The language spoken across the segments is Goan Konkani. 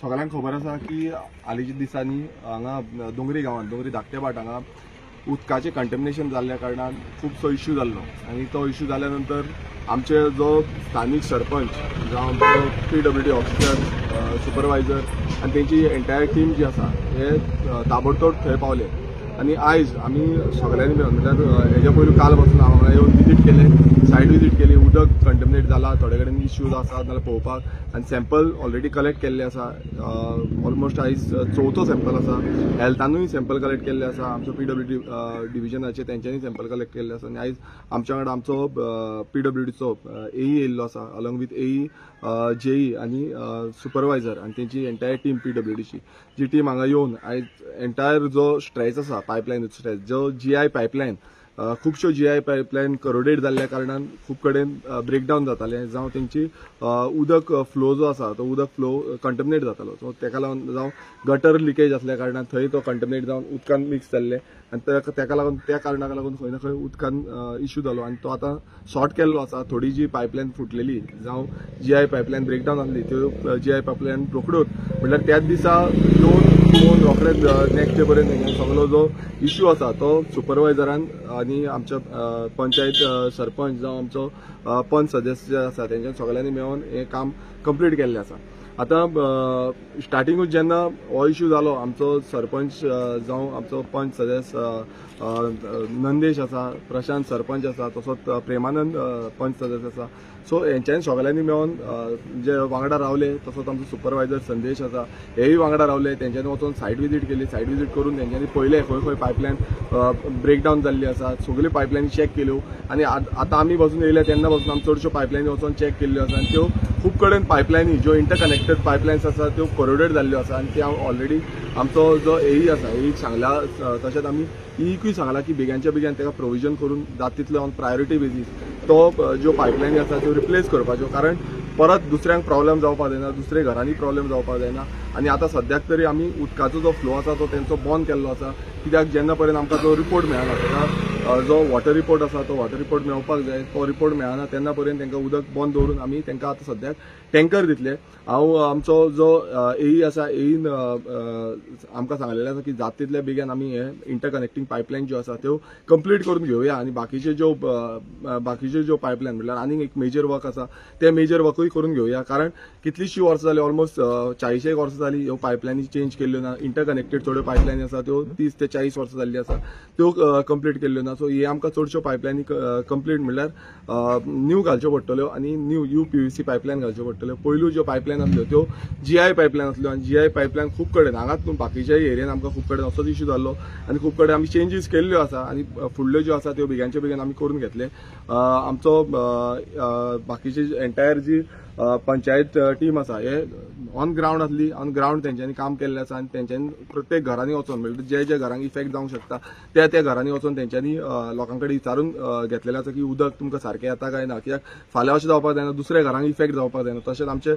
सगळ्यांक खबर आसा की हालींच्या दिसांनी हांगा दोंगरी गांवांत, दोंगरी धाकटेभाट हांगा उदकाचें कंटेमिनेशन जाल्ल्या कारणान खुबसो इश्यू जाल्लो आनी तो इश्यू जाल्या नंतर आमचे जो स्थानीक सरपंच जावं आमचो पीडब्ल्यूडी ऑफिसर, सुपरवायझर आनी तेंची एंटायर टीम जी आसा हे ताबडतोब थंय पावले आनी आयज आमी सगळ्यांनी मेळून म्हणल्यार हेज्या पयलू काल पासून हांव हांगा येवन विजीट केले, सायट विजीट केली. उदक कंटेमिनेट जाला, थोडे कडेन इश्यूज आसा जाल्यार पळोवपाक आनी सॅम्पल ऑलरेडी कलेक्ट केल्ले आसा. ऑलमोस्ट आयज चवथो सॅम्पल आसा. हेल्थानूय सॅम्पल कलेक्ट केल्ले आसा, आमचो पीडब्ल्यूडी डिविजनाचे तेंच्यांनी सॅम्पल कलेक्ट केल्ले आसा आनी आयज आमच्या वांगडा आमचो पीडब्ल्यूडीचो एई येयल्लो आसा अलॉंग विथ एई, जेई आनी सुपरवायझर आनी तेंची एंटायर टीम पीडब्ल्यूडीची जी टीम हांगा येवन आयज एंटायर जो स्ट्रेच आसा पायपलायन स्ट्रेच जो जीआय पायपलायन, खुबश्यो जीआय पायपलायन करोडेड जाल्ल्या कारणान खूब कडेन ब्रेकडावन जाताले जावं तेंची उदक फ्लो जो आसा तो उदक फ्लो कंटेमिनेट जातालो. सो तेका लागून जावं गटर लिकेज आसल्या कारणान थंय तो कंटेमिनेट जावन उदकान मिक्स जाल्ले आनी तेका लागून त्या कारणाक लागून खंय ना खंय उदकान इश्यू जालो आनी तो आतां सॉर्ट केल्लो आसा. थोडी जी पायपलायन फुटलेली जावं जीआय पायपलायन ब्रेकडावन आसली त्यो जीआय पायपलायन रोखड्योच म्हणल्यार त्याच दिसा येवन पळोवन रोखडेच नेक्स्ट डे पर्यंत सगलो जो इश्यू आसा तो सुपरवायझरान आनी आमच्या पंचायत सरपंच जावं आमचो पंच सदस्य आसा तेंच्यान सगळ्यांनी मेळून हें काम कंप्लीट केल्लें आसा. आतां स्टार्टिंगूच जेन्ना हो इश्यू जालो आमचो सरपंच जावं आमचो पंच सदस्य नंदेश आसा, प्रशांत सरपंच आसा, तसोच प्रेमानंद पंच सदस्य आसा. सो हेंच्यांनी सगळ्यांनी मेळून जे वांगडा रावले, तसोच आमचो सुपरवायझर संदेश आसा हेय वांगडा रावले. तेंच्यांनी वचोन सायट विजीट केली. सायट विजीट करून तेंच्यांनी पळयलें खंय खंय पायपलायन ब्रेकडावन जाल्ली आसा, सगळ्यो पायपलायनी चॅक केल्यो आनी आतां आमी बसून येयले तेन्ना पासून आमी चडश्यो पायपलायनी वचोन चॅक केल्ल्यो आसा आनी त्यो खूब कडेन पायपलायनी ज्यो इंटरकनेक्टेड पायपलायन्स आसा त्यो कोरोडेड जाल्ल्यो आसा आनी त्यो ऑलरेडी आमचो जो एई आसा एईक सांगला, तशेंच आमी ईकूय सांगला की बेग्यांच्या बेग्यान ताका प्रोविजन करून जाता तितले ऑन प्रायोरिटी बेजीस तो ज्यो पायपलायनी आसा त्यो रिप्लेस करपाच्यो, कारण परत दुसऱ्यांक प्रॉब्लेम जावपाक जायना, दुसऱ्या घरांनी प्रॉब्लेम जावपाक जायना. आनी आतां सद्याक तरी आमी उदकाचो जो फ्लो आसा तो तेंचो बंद केल्लो आसा, कित्याक जेन्ना पर्यंत आमकां जो रिपोर्ट मेळना ताका जो वॉटर रिपोर्ट आसा तो वॉटर रिपोर्ट मेळपाक जाय, तो रिपोर्ट मेळना तेन्ना पर्यंत तांकां उदक बंद दवरून आमी तांकां आतां सद्याक टँकर दितले. हांव आमचो जो एई आसा एईन आमकां सांगलेलें आसा की जाता तितल्या बेगीन आमी हे इंटरकनेक्टींग पायपलायन ज्यो आसा त्यो कंप्लीट करून घेवया आनी बाकीच्यो ज्यो पायपलायन म्हणल्यार आनीक एक मेजर वर्क आसा ते मेजर वर्कूय करून घेवया, कारण कितलीशीं वर्सां जाली, ऑलमोस्ट 40 वर्सां जाली ह्यो पायपलायनी चेंज केल्ल्यो ना. इंटरकनेक्टेड थोड्यो पायपलायनी आसा त्यो 30 ते 40 वर्सां जाल्ली आसा त्यो कंप्लीट केल्ल्यो ना. सो हे आमकां चडश्यो पायपलायनी कंप्लीट म्हणल्यार न्यू घालच्यो पडटल्यो आनी न्यू UPVC pipeline घालच्यो पडटल्यो. पयलू ज्यो पायपलायन आसल्यो त्यो जीआय पायपलायन आसल्यो आनी जीआय पायपलायन खूब कडेन हांगाच न्हू बाकीच्याय एरियेन आमकां खूब कडेन असोच इश्यू जाल्लो आनी खूब कडेन आमी चेंजीस केल्ल्यो आसा आनी फुडल्यो ज्यो आसा त्यो बेग्यांच्या बेगीन आमी करून घेतले. आमचो बाकीची एंटायर जी पंचायत टीम आसा हे ऑन ग्रावंड आसली, ऑन ग्रावंड तेंच्यांनी काम केल्लें आसा आनी तेंच्यांनी प्रत्येक घरांनी वचोन म्हणल्यार जे जे घरांक इफेक्ट जावंक शकता त्या त्या घरांनी वचोन तेंच्यांनी लोकां कडेन विचारून घेतलेलें आसा की उदक तुमकां सारकें येता काय ना, कित्याक फाल्यां अशें जावपाक जायना दुसऱ्या घरांक इफेक्ट जावपाक जायना. तशेंच आमचे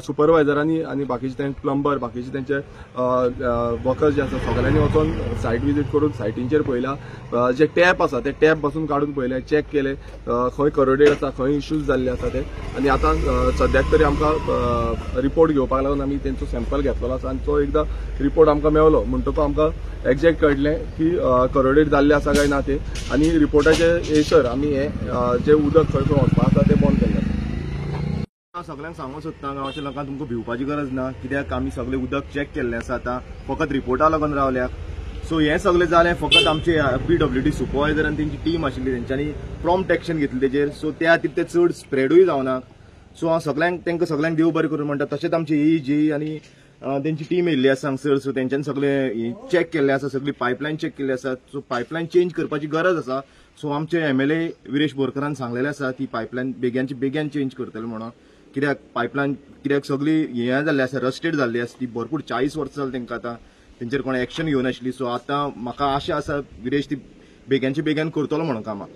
सुपरवायझरांनी आनी बाकीचे तेंचे प्लंबर, बाकीचे तेंचे वर्कर्स जे आसा सगळ्यांनी वचोन सायट विजीट करून सायटींचेर पळयला, जे टॅप आसा ते टॅप पासून काडून पळयले, चॅक केले खंय करोडेड आसा, खंय इश्यूज जाल्ले आसा ते. आनी आतां सद्याक तरी आमकां रिपोर्ट घेवपाक लागून आमी तेंचो सॅम्पल घेतलेलो आसा आनी तो एकदां रिपोर्ट आमकां मेवलो म्हणटकच आमकां एग्जॅक्ट कळटलें की करोडेड जाल्लें आसा काय ना ते, आनी रिपोर्टाचे येसर आमी हे जे उदक खंय खंय वचपा आसा तें बंद केल्लें आसा. सगळ्यांक सांगूंक सोदता गांवच्या लोकांक तुमकां भिवपाची गरज ना, कित्याक आमी सगळें उदक चॅक केल्लें आसा, आतां फकत रिपोर्टा लागून रावल्याक. सो हें सगळें जालें फकत आमचे पीडब्ल्यूडी सुपरवायझर आनी तेंची टीम आशिल्ली तेंच्यांनी प्रॉम्प्ट एक्शन घेतली तेजेर. सो त्या खातीर ते चड स्प्रेडूय जावना. सो हांव सगळ्यांक तांकां सगळ्यांक देव बरें करूं म्हणटा. तशेंच आमचे ए जे आनी तेंची टीम येयल्ली आसा हांगसर. सो तेंच्यांनी सगळें चॅक केल्लें आसा, सगळी पायपलायन चॅक केल्ली आसा. सो पायपलायन चेंज करपाची गरज आसा. सो आमचे MLA Viresh बोरकरान सांगलेलें आसा ती पायपलायन बेग्यांची बेग्यान चेंज करतले म्हणून, कित्याक पायपलायन कित्याक सगळी हें जाल्ली आसा, रस्टेड जाल्ली आसा ती भरपूर 40 वर्सां जाली तांकां, आतां तेंचेर कोणें एक्शन घेवनाशिल्ली. सो आतां म्हाका आशा आसा विरेश ती बेग्यांची बेग्यान करतलो म्हणून कामां.